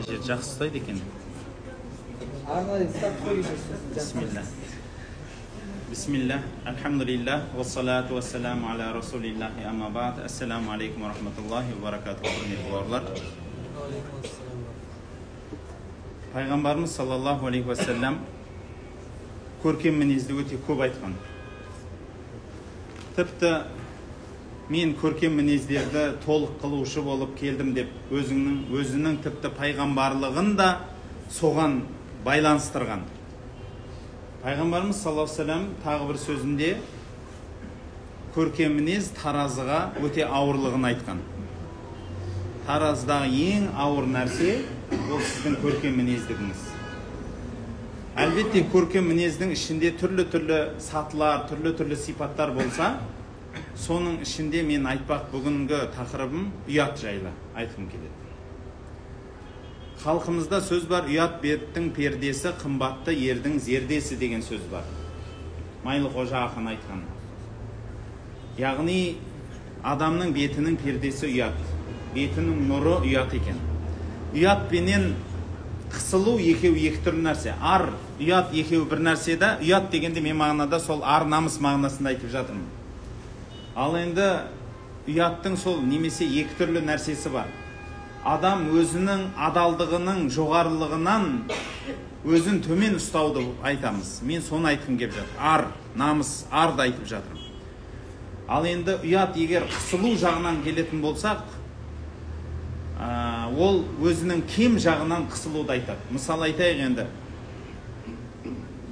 Мына жер жақсы ұстайды екен. Арнайы ұстап қойыңыз. Бисмилля. Бисмилля, альхамдулилля, уассалату уассаламу аля расулиллахи, амма бa'д. Ассаламу алейкум ва рахматуллахи ва баракатуху, құрметті бауырлар. Пайғамбарымыз саллаллаху алейхи уассалам көркем мінезді өте көп айтқан. Тіпті мен көркем мінездерді толық қылушы болып келдім деп өзінің тіпті пайғамбарлығын да соған байланыстырған. Пайғамбарымыз саллаллаху алейхи уассалам тағы бір сөзінде көркем мінез таразыға өте ауырлығын айтқан. Таразыдағы ең ауыр нәрсе ол сіздің көркем мінездігіңіз. Әлбетте көркем мінездің ішінде түрлі-түрлі сатылар, түрлі-түрлі сипаттар болса, соның ішінде мен айтпақ бүгінгі тақырыбым ұят жайлы айтқым келеді. Халқымызда сөз бар, ұят беттің пердесі, қымбатты ердің зердесі деген сөз бар. Майлықожа ақын айтқан. Яғни адамның бетінің пердесі ұят, бетінің нұры ұят екен. Ұят пенен қысылу екеуі екі түрлі нәрсе. Ар, ұят екеуі бір нәрсе да, ұят дегенде мен мағынада сол ар намыс мағынасында айтып жатырмын. Ал енді ұяттың сол немесе екі түрлі нәрсесі бар. Адам өзінің адалдығының жоғарылығынан өзін төмен ұстауды айтамыз. Мен соны айтқым келіп жатыр. Ар, намыс, арды айтып жатырмын. Ал енді ұят егер қысылу жағынан келетін болсақ, ол өзінің кем жағынан қысылуды айтады. Мысал айтайық енді.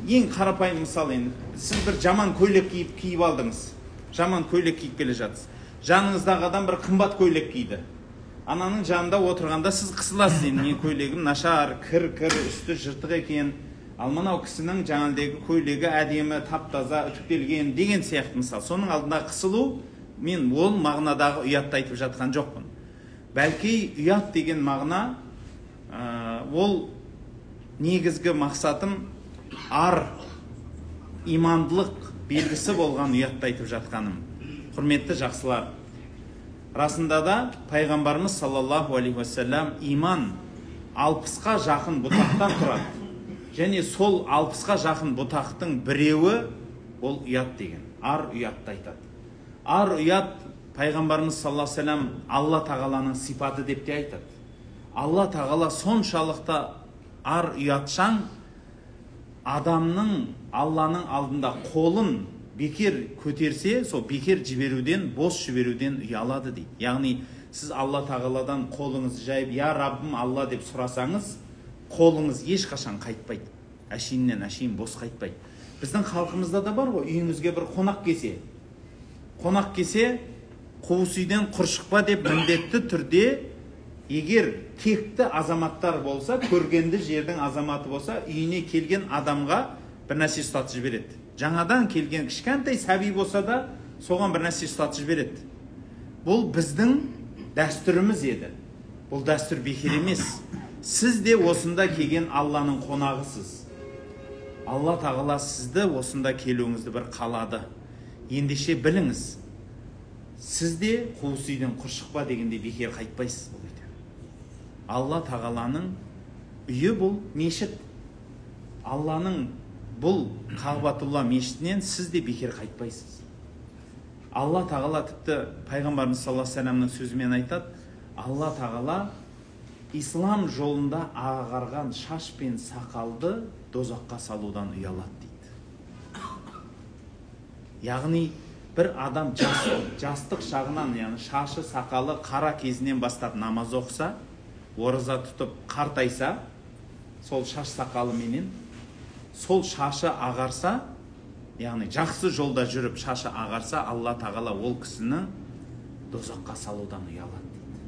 Ең қарапайым мысал енді. Сіз бір жаман көйлек киіп алдыңыз. Жаман көйлек киіп келе жатсыз. Жаныңыздағы адам бір қымбат көйлек киді. Ананың жанында отырғанда сіз қысыласыз. Енді мен көйлегім нашар, кір-кір, үсті жыртық екен. Ал мынау кісінің жаңағыдегі көйлегі әдемі, тап-таза, үтіктелген деген сияқты мысал. Соның алдында қысылу, мен ол мағынадағы ұятты айтып жатқан жоқпын. Бәлки ұят деген мағына, ол негізгі мақсатым ар, имандылық белгісі болған ұятты айтып жатқаным. Құрметті жақсылар, расында да пайғамбарымыз саллаллаху алейхи уассалам иман 60-қа жақын бұтақтан тұрады. Және сол 60-қа жақын бұтақтың біреуі ол ұят деген. Ар ұятты айтады. Ар ұят пайғамбарымыз саллаллаху алейхи уассалам Алла тағаланың сипаты деп те айтады. Алла тағала соншалықты ар ұятшаң, адамның Алланың алдында қолын бекер көтерсе, сол бекер жіберуден, бос жіберуден ұялады дейді. Яғни сіз Алла тағаладан қолыңызды жайып, я Раббым Алла деп сұрасаңыз, қолыңыз ешқашан қайтпайды. Әшейіннен әшейін бос қайтпайды. Біздің халқымызда да бар ғой, үйіңізге бір қонақ келсе, қонақ келсе, қуыс үйден құр шықпа деп міндетті түрде, егер текті азаматтар болса, көргенді жердің азаматы болса, үйіне келген адамға бір нәрсе ұстатып жібереді. Жаңадан келген кішкентай сәби болса да, соған бір нәрсе ұстатып жібереді. Бұл біздің дәстүріміз еді. Бұл дәстүр бекер емес. Сіз де осында келген Алланың қонағысыз. Алла тағала сізді осында келуіңізді бір қалады. Ендеше біліңіз, сіз де қуыс үйден құр шықпа дегенде бекер қайтпайсыз бұл үйден. Алла тағаланың үйі бұл мешіт. Алланың бұл Қағбатулла мешітінен сіз де бекер қайтпайсыз. Алла тағала тіпті пайғамбарымыз саллаллаху алейхи уассаламның сөзімен айтады, Алла тағала ислам жолында ағарған шаш пен сақалды дозаққа салудан ұялады дейді. Яғни бір адам жастық шағынан, яғни шашы сақалы қара кезінен бастап намаз оқыса, ораза тұтып қартайса, сол шаш сақалыменен, сол шашы ағарса, яғни жақсы жолда жүріп шашы ағарса, Алла тағала ол кісіні дозаққа салудан ұялады дейді.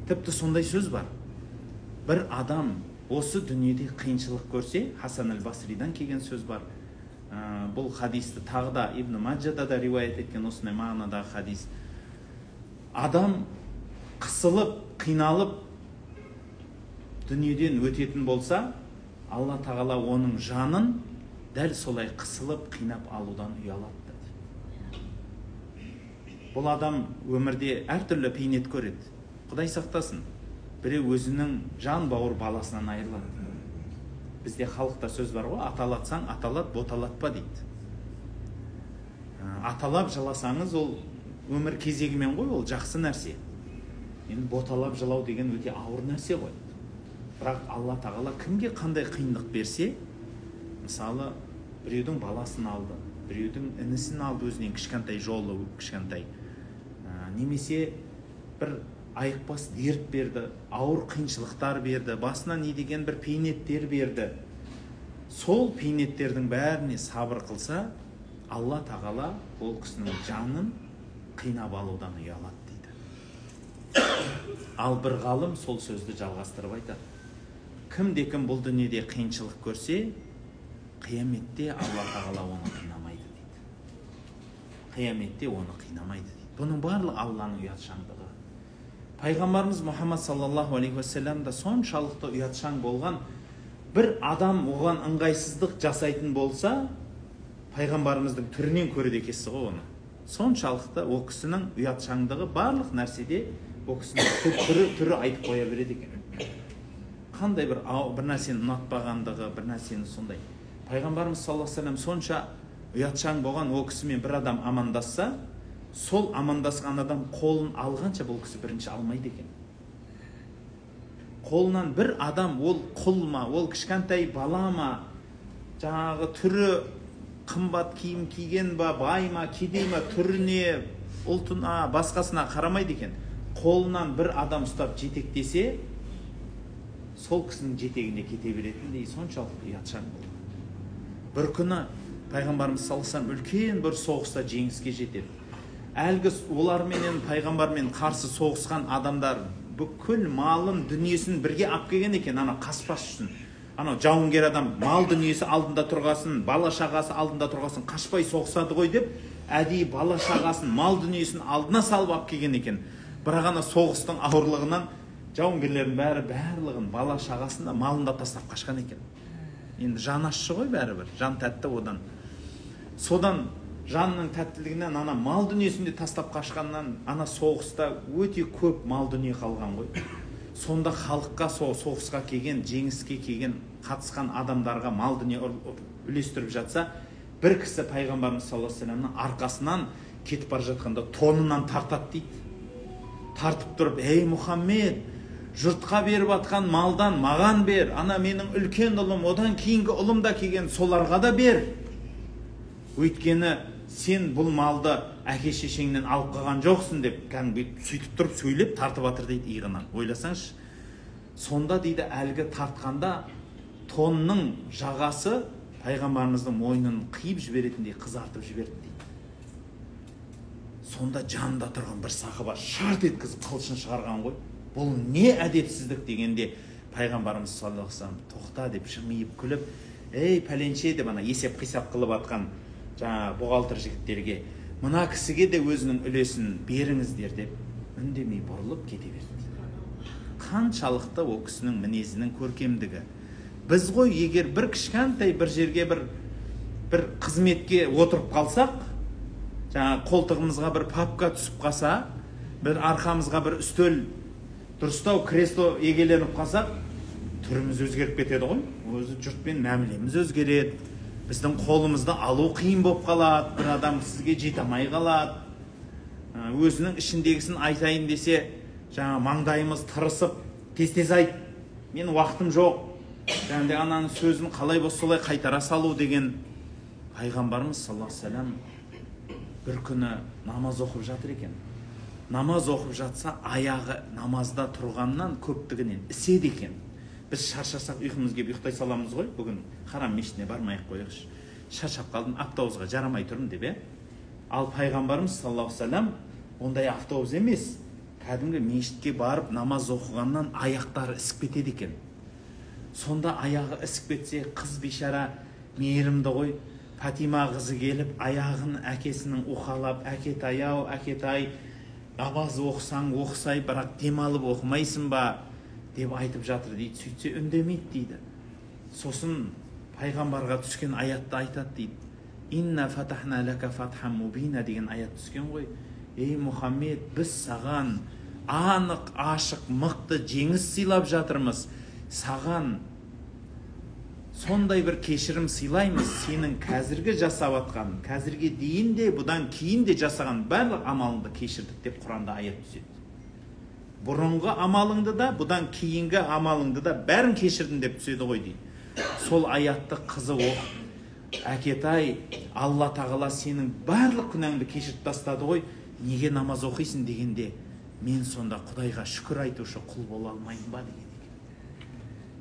Тіпті сондай сөз бар. Бір адам осы дүниеде қиыншылық көрсе, Хасан әл-Басридан келген сөз бар. Бұл хадисті тағы да Ибн Маджада да риуаят еткен осындай мағынадағы хадис. Адам қысылып, қиналып дүниеден өтетін болса, Алла тағала оның жанын дәл солай қысылып, қинап алудан ұялады. Бұл адам өмірде әртүрлі бейнет көреді. Құдай сақтасын. Біреу өзінің жан бауыр баласынан айырылады. Бізде халықта сөз бар ғой, аталатсаң аталат, боталатпа дейді. Аталап жыласаңыз, ол өмір кезегімен ғой, ол жақсы нәрсе. Енді боталап жылау деген өте ауыр нәрсе ғой. Бірақ Алла тағала кімге қандай қиындық берсе, мысалы, біреудің баласын алды, біреудің інісін алды, өзінен кішкентай жолы кішкентай, немесе бір айықпас дерт берді, ауыр қиыншылықтар берді, басына не деген бір бейнеттер берді. Сол бейнеттердің бәріне сабыр қылса, Алла тағала ол кісінің жанын қинап алудан ұялады дейді. Ал бір ғалым сол сөзді жалғастырып айтады. Кімде кім бұл дүниеде қиыншылық көрсе, қияметте Алла тағала оны қинамайды дейді. Қияметте оны қинамайды дейді. Бұның барлығы Алланың ұятшаңдығы. Пайғамбарымыз Мұхаммад саллаллаху алейхи уассалам да соншалықты ұятшаң болған, бір адам оған ыңғайсыздық жасайтын болса, пайғамбарымыздың түрінен көреді екенсіз ғой оны. Соншалықты ол кісінің ұятшаңдығы барлық нәрседе ол кісінің түрі айтып қоя береді екен. Қандай бір нәрсені ұнатпағандығы, бір нәрсені сондай. Пайғамбарымыз саллаллаху алейхи уассалам сонша ұятшаң болған, ол кісімен бір адам амандасса, сол амандасқан адам қолын алғанша бұл кісі бірінші алмайды екен. Қолынан бір адам, ол құл ма, ол кішкентай бала ма, жаңағы түрі қымбат киім киген ба, бай ма, кедей ма, түріне, ұлтына, басқасына қарамайды екен. Қолынан бір адам ұстап жетектесе, сол кісінің жетегінде кете беретіндей соншалықты ұятшаң болды. Бір күні пайғамбарымыз саллаллаху алейхи вассалам үлкен бір соғыста жеңіске жетеді. Әлгі оларменен пайғамбармен қарсы соғысқан адамдар бүкіл малын, дүниесін бірге алып келген екен, ана қаспас үшін. Анау жауынгер адам мал дүниесі алдында тұрғасын, бала шағасы алдында тұрғасын қашпай соғысады ғой деп, әдейі бала шағасын, мал дүниесін алдына салып алып келген екен. Бірақ ана соғыстың ауырлығынан жауынгерлердің бәрі барлығын, бала шағасын да, малын да тастап қашқан екен. Енді жан ащы ғой бәрібір, жан тәтті одан. Содан жанның тәттілігінен ана мал дүниесін де тастап қашқаннан ана соғыста өте көп мал дүние қалған ғой. Сонда халыққа, соғысқа келген, жеңіске келген, қатысқан адамдарға мал дүние үлестіріп жатса, бір кісі пайғамбарымыз саллаллаху алейхи вассаламның арқасынан кетіп бара жатқанда тонынан тартады дейді. Тартып тұрып, ей Мұхаммед, жұртқа беріп атқан малдан маған бер, ана менің үлкен ұлым, одан кейінгі ұлым да келген, соларға да бер. Өйткені сен бұл малды әке шешеңнен алып қалған жоқсың деп кәдімгі сөйтіп тұрып сөйлеп тартып жатыр дейді иығынан. Ойласаңшы, сонда дейді әлгі тартқанда тонның жағасы пайғамбарымыздың мойнын қиып жіберетіндей қызартып жіберді дейді. Сонда жанында тұрған бір сахаба шарт еткізіп қылышын шығарған ғой. Бұл не әдепсіздік дегенде пайғамбарымыз саллаллаху алейхи вассалам тоқта деп жымиып күліп, ей пәленше деп ана есеп қисап қылып атқан жаңа бухгалтер жігіттерге, мына кісіге де өзінің үлесін беріңіздер деп үндемей бұрылып кете берді. Қаншалықты ол кісінің мінезінің көркемдігі. Біз ғой егер бір кішкентай бір жерге бір қызметке отырып қалсақ, жаңа қолтығымызға бір папка түсіп қалса, бір арқамызға бір үстел, дұрыстау кресло егеленіп қалсақ, түріміз өзгеріп кетеді ғой. Өзі жұртпен мәмілеміз өзгереді. Біздің қолымызды алу қиын болып қалады, бір адам сізге жете алмай қалады. Өзінің ішіндегісін айтайын десе, жаңа маңдайымыз тырысып, тез-тез айт, мен уақытым жоқ. Жаңағыдай ананың сөзін қалай болса солай қайтара салу деген. Пайғамбарымыз саллаллаху алейхи вассалам бір күні намаз оқып жатыр екен. Намаз оқып жатса, аяғы намазда тұрғаннан көптігінен іседі екен. Біз шаршасақ ұйқымыз келіп ұйықтай саламыз ғой. Бүгін харам мешітіне бармай ақ қояйықшы, шаршап қалдым, автобусқа жарамай тұрмын деп, Ал пайғамбарымыз саллаллаху алейхи вассалам ондай автобус емес, кәдімгі мешітке барып намаз оқығаннан аяқтары ісіп кетеді екен. Сонда аяғы ісіп кетсе, қыз бейшара мейірімді ғой, Фатима қызы келіп аяғын әкесінің уқалап, әкетай ау, әкетай, намаз оқысаң оқысай, бірақ демалып оқымайсың ба деп айтып жатыр дейді. Сөйтсе үндемейді дейді. Сосын пайғамбарға түскен аятты айтады дейді. Инна фатахна лака фатхан мубина деген аят түскен ғой. Ей Мұхаммед, біз саған анық, ашық, мықты жеңіс сыйлап жатырмыз. Саған сондай бір кешірім сыйлаймыз, сенің қазіргі жасап атқан, қазірге дейін де, бұдан кейін де жасаған барлық амалыңды кешірдік деп Құранда аят түседі. Бұрынғы амалыңды да, бұдан кейінгі амалыңды да бәрін кешірдім деп түседі ғой дейді. Сол аятты қызы оқып, әкетай, Алла тағала сенің барлық күнәңді кешіріп тастады ғой, неге намаз оқисың дегенде, мен сонда Құдайға шүкір айтушы құл бола алмаймын ба деген.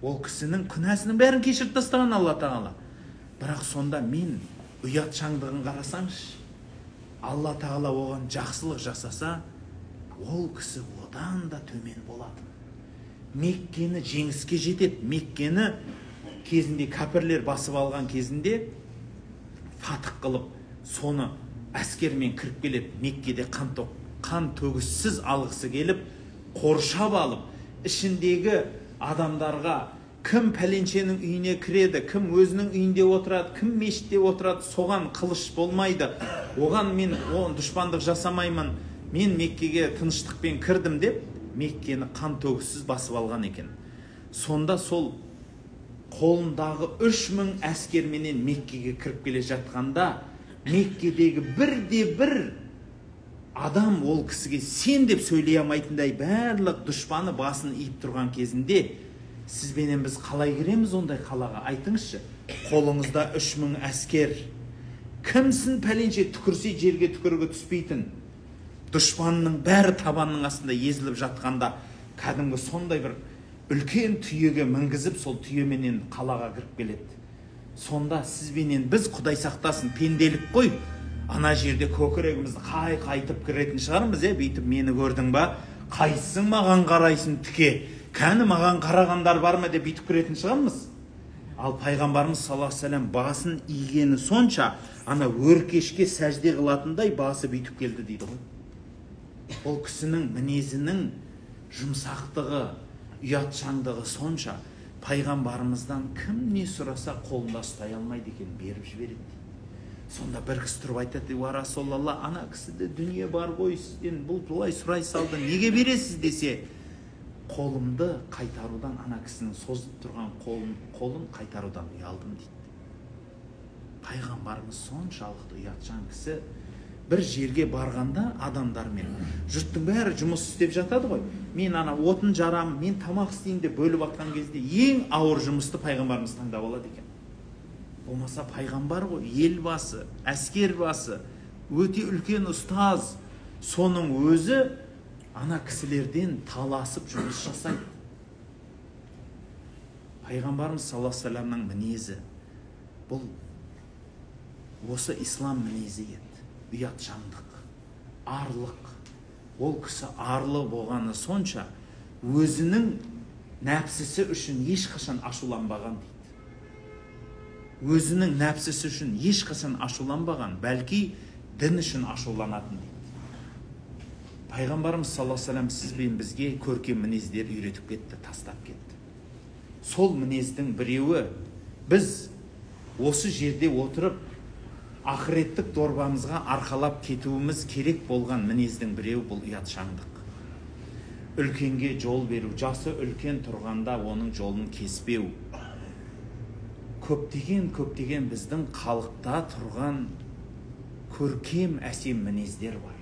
Ол кісінің күнәсінің бәрін кешіріп тастаған Алла тағала. Бірақ сонда мен ұятшаңдығын қарасаңшы, Алла тағала оған жақсылық жасаса, ол кісі одан да төмен болатын. Меккені жеңіске жетеді. Меккені кезінде кәпірлер басып алған кезінде фатық қылып, соны әскермен кіріп келеді. Меккеде қан төгіссіз алғысы келіп, қоршап алып, ішіндегі адамдарға кім пәленшенің үйіне кіреді, кім өзінің үйінде отырады, кім мешітте отырады, соған қылыш болмайды. Оған мен дұшпандық жасамаймын, мен Меккеге тыныштықпен кірдім деп, Меккені қан төгіссіз басып алған екен. Сонда сол қолындағы 3000 әскерменен Меккеге кіріп келе жатқанда, Меккедегі бірде-бір адам ол кісіге сен деп сөйлей алмайтындай барлық дұшпаны басын иіп тұрған кезінде, сізбенен біз қалай кіреміз ондай қалаға? Айтыңызшы, қолыңызда 3000 әскер. Кімсін пәленше түкірсе жерге түкірігі түспейтін. Дұшпанның бәрі табанның астында езіліп жатқанда, кәдімгі сондай бір үлкен түйеге мінгізіп, сол түйеменен қалаға кіріп келеді. Сонда сізбенен біз, Құдай сақтасын, пенделік қой, ана жерде көкірегімізді қай-қайтып кіретін шығармыз, бүйтіп мені көрдің ба, қайсың маған қарайсың тіке, кәні маған қарағандар бар ма деп бүйтіп кіретін шығармыз. Ал пайғамбарымыз саллаллаху алейхи вассалам басын игені сонша, ана өркешке сәжде қылатындай басы бүйтіп келді дейді ғой. Ол кісінің мінезінің жұмсақтығы, ұятшаңдығы сонша, пайғамбарымыздан кім не сұраса қолында ұстай алмайды екен, беріп жібереді дейді. Сонда бір кісі тұрып айтады, уа Расулалла, ана кісіде дүние бар ғой, сізден бұл былай сұрай салды, неге бересіз десе, қолымды қайтарудан, ана кісінің созып тұрған қолын қайтарудан ұялдым дейді. Пайғамбарымыз соншалықты ұятшаң кісі. Бір жерге барғанда адамдармен, жұрттың бәрі жұмыс істеп жатады ғой, мен ана отын жарам, мен тамақ істейін деп бөліп атқан кезде ең ауыр жұмысты пайғамбарымыз таңдап алады екен. Болмаса пайғамбар ғой, ел басы, әскер басы, өте үлкен ұстаз, соның өзі ана кісілерден таласып жұмыс жасайды. Пайғамбарымыз саллаллаху алейхи вассаламның мінезі бұл осы ислам мінезі еді. Ұятшаңдық, арлық. Ол кісі арлы болғаны сонша, өзінің нәпсісі үшін ешқашан ашуланбаған дейді. Өзінің нәпсісі үшін ешқашан ашуланбаған, бәлки дін үшін ашуланатын дейді. Пайғамбарымыз саллаллаху алейхи вассалам сіз бен бізге көркем мінездер үйретіп кетті, тастап кетті. Сол мінездің біреуі, біз осы жерде отырып ақыреттік дорбамызға арқалап кетуіміз керек болған мінездің біреуі бұл ұятшаңдық. Үлкенге жол беру, жасы үлкен тұрғанда оның жолын кеспеу. Көптеген біздің халықта тұрған көркем әсем мінездер бар.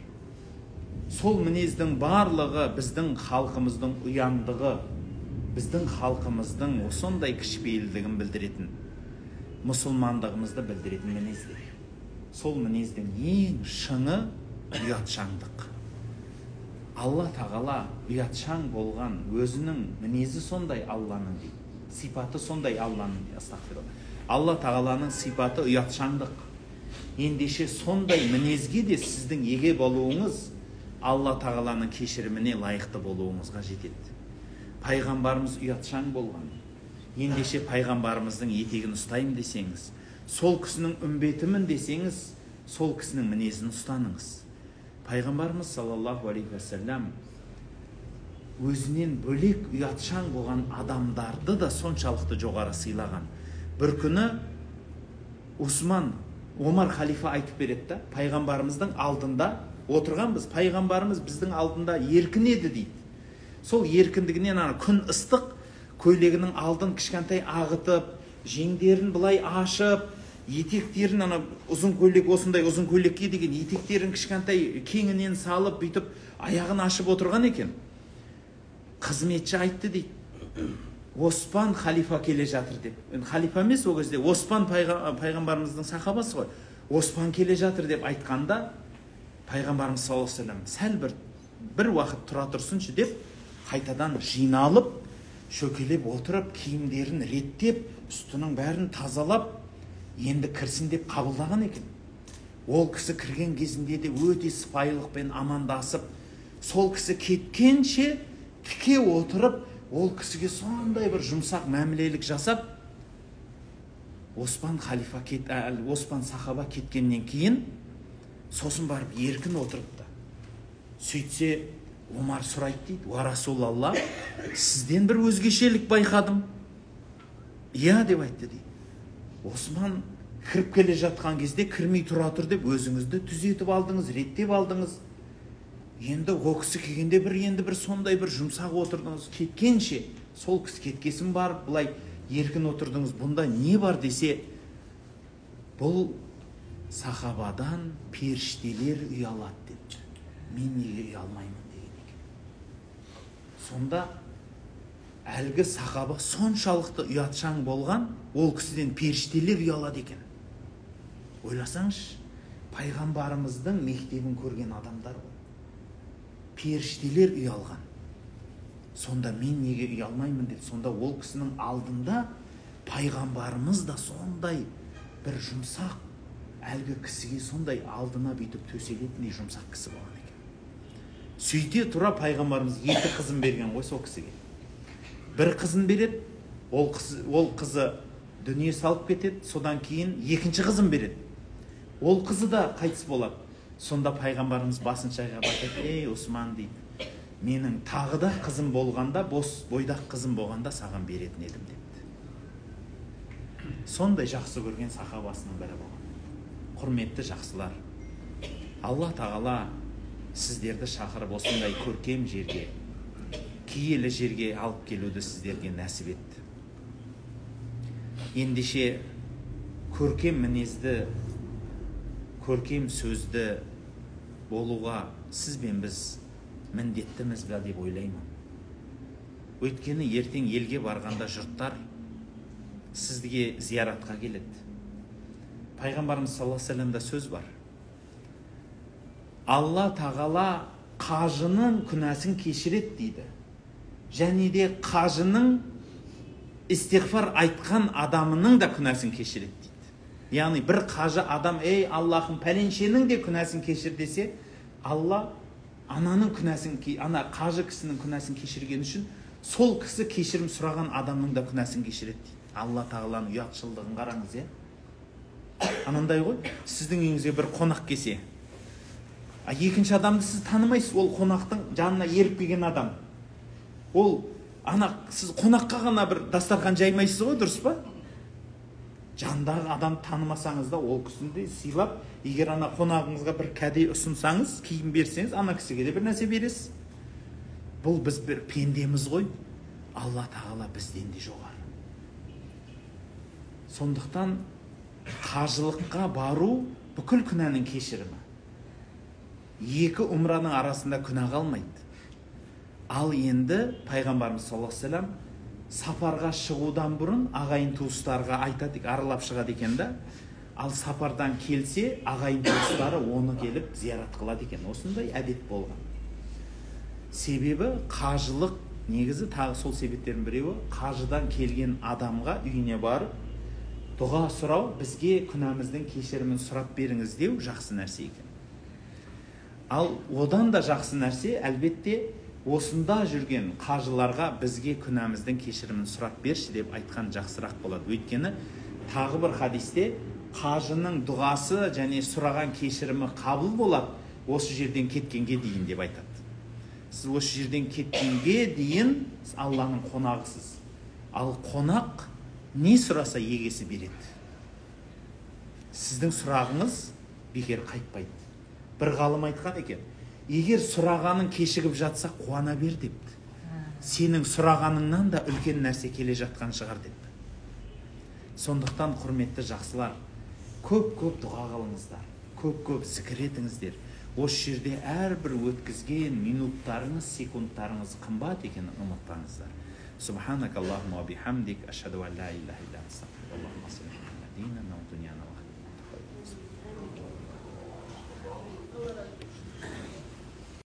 Сол мінездің барлығы біздің халқымыздың ұяңдығы, біздің халқымыздың осындай кішіпейілдігін білдіретін, мұсылмандығымызды білдіретін мінездер. Сол мінездің ең шыңы ұятшаңдық. Алла тағала ұятшаң болған өзінің мінезі сондай Алланың дейді. Сипаты сондай Алланың дейді. Астағфирулла. Алла тағаланың сипаты ұятшаңдық. Ендеше сондай мінезге де сіздің еге болуыңыз Алла тағаланың кешіріміне лайықты болуыңызға жетеді. Пайғамбарымыз ұятшаң болған. Ендеше пайғамбарымыздың етегін ұстаймын десеңіз, сол кісінің үмбетімін десеңіз, сол кісінің мінезін ұстаныңыз. Пайғамбарымыз саллаллаху алейхи уассалам өзінен бөлек ұятшаң болған адамдарды да соншалықты жоғары сыйлаған. Бір күні Осман, Омар халифа айтып береді да, пайғамбарымыздың алдында Отырғанбыз, пайғамбарымыз біздің алдында еркін еді дейді. Сол еркіндігінен ана күн ыстық, көйлегінің алдын кішкентай ағытып, жеңдерін былай ашып, етектерін ана ұзын көйлек, осындай ұзын көйлекке деген етектерін кішкентай кеңінен салып, бүйтіп аяғын ашып отырған екен. Қызметші айтты дейді, Оспан халифа келе жатыр деп. Енді халифа емес ол кезде, Оспан пайғамбарымыздың сахабасы ғой. Оспан келе жатыр деп айтқанда, пайғамбарымыз саллаллаху алейхи вассалам сәл бір уақыт тұра тұрсыншы деп қайтадан жиналып, шөкелеп отырып, киімдерін реттеп, үстінің бәрін тазалап, енді кірсін деп қабылдаған екен. Ол кісі кірген кезінде де өте сыпайылықпен амандасып, сол кісі кеткенше тіке отырып, ол кісіге сондай бір жұмсақ мәмілелік жасап, Оспан халифа Оспан сахаба кеткеннен кейін сосын барып еркін отырыпты. Сөйтсе Омар сұрайды дейді, «Уа Расулалла, сізден бір өзгешелік байқадым». «Иә» деп айтты дейді. Осман кіріп келе жатқан кезде кірмей тұра тұр деп өзіңізді түзетіп алдыңыз, реттеп алдыңыз. Енді ол кісі келгенде бір сондай бір жұмсақ отырдыңыз, кеткенше сол кісі кеткесін барып былай еркін отырдыңыз, бұнда не бар десе, бұл сахабадан періштелер ұялады депті. Мен неге ұялмаймын деген екен. Сонда әлгі сахаба соншалықты ұятшаң болған, ол кісіден періштелер ұялады екен. Ойласаңшы, пайғамбарымыздың мектебін көрген адамдар ғой. Періштелер ұялған. Сонда мен неге ұялмаймын деп, сонда ол кісінің алдында пайғамбарымыз да сондай бір жұмсақ, әлгі кісіге сондай алдына бүйтіп төселетіндей жұмсақ кісі болған екен. Сөйте тұра пайғамбарымыз екі қызын берген ғой сол кісіге. Бір қызын береді, ол қызы дүние салып кетеді, содан кейін екінші қызын береді. Ол қызы да қайтыс болады. Сонда пайғамбарымыз басын шайқап айтады, «Ей, Осман» дейді, «менің тағы да қызым болғанда, бос бойдақ қызым болғанда саған беретін едім» депті. Сондай жақсы көрген сахабасының бірі болған. Құрметті жақсылар, Алла тағала сіздерді шақырып осындай көркем жерге, киелі жерге алып келуді сіздерге нәсіп етті. Ендеше көркем мінезді, көркем сөзді болуға сіз бен біз міндеттіміз бе деп ойлаймын. Өйткені ертең елге барғанда жұрттар сізге зияратқа келеді. Пайғамбарымыз саллаллаху алейхи вассаламда сөз бар. Алла тағала қажының күнәсін кешіреді дейді. Және де қажының истиғфар айтқан адамының да күнәсін кешіреді дейді. Яғни бір қажы адам, «Ей, Аллахым, пәленшенің де күнәсін кешір» десе, Алла ананың күнәсін, ана қажы кісінің күнәсін кешірген үшін сол кісі кешірім сұраған адамның да күнәсін кешіреді дейді. Алла тағаланың ұятшылдығын қараңыз, иә? Анандай ғой, сіздің үйіңізге бір қонақ келсе, екінші адамды сіз танымайсыз, ол қонақтың жанына еріп келген адам. Ол ана сіз қонаққа ғана бір дастархан жаймайсыз ғой, дұрыс па? Жандағы адам танымасаңыз да ол кісіні де сыйлап, егер ана қонағыңызға бір кәде ұсынсаңыз, киім берсеңіз, ана кісіге де бір нәрсе бересіз. Бұл біз бір пендеміз ғой, Алла тағала бізден де жоғары. Сондықтан қажылыққа бару бүкіл күнәнің кешірімі. Екі умраның арасында күнә қалмайды. Ал енді пайғамбарымыз саллаллаху алейхи вассалам сапарға шығудан бұрын ағайын туыстарға айтады, аралап шығады екен да. Ал сапардан келсе, ағайын туыстары оны келіп зиярат қылады екен. Осындай әдет болған. Себебі қажылық негізі тағы сол себептердің біреуі, қажыдан келген адамға үйіне барып дұға сұрау, бізге күнәміздің кешірімін сұрап беріңіз деу жақсы нәрсе екен. Ал одан да жақсы нәрсе, әлбетте, осында жүрген қажыларға бізге күнәміздің кешірімін сұрап берші деп айтқан жақсырақ болады. Өйткені тағы бір хадисте қажының дұғасы және сұраған кешірімі қабыл болады осы жерден кеткенге дейін деп айтады. Сіз осы жерден кеткенге дейін Алланың қонағысыз. Ал қонақ не сұраса егесі береді. Сіздің сұрағыңыз бекер қайтпайды. Бір ғалым айтқан екен, егер сұрағаның кешігіп жатса, қуана бер депті. Сенің сұрағаныңнан да үлкен нәрсе келе жатқан шығар деп. Сондықтан, құрметті жақсылар, көп-көп дұға қылыңыздар, көп-көп зікір етіңіздер. Осы жерде әрбір өткізген минуттарыңыз, секундтарыңыз қымбат екенін ұмытпаңыздар. Субханак Аллахумма бихамдик, ашхаду ан ла илаха илля.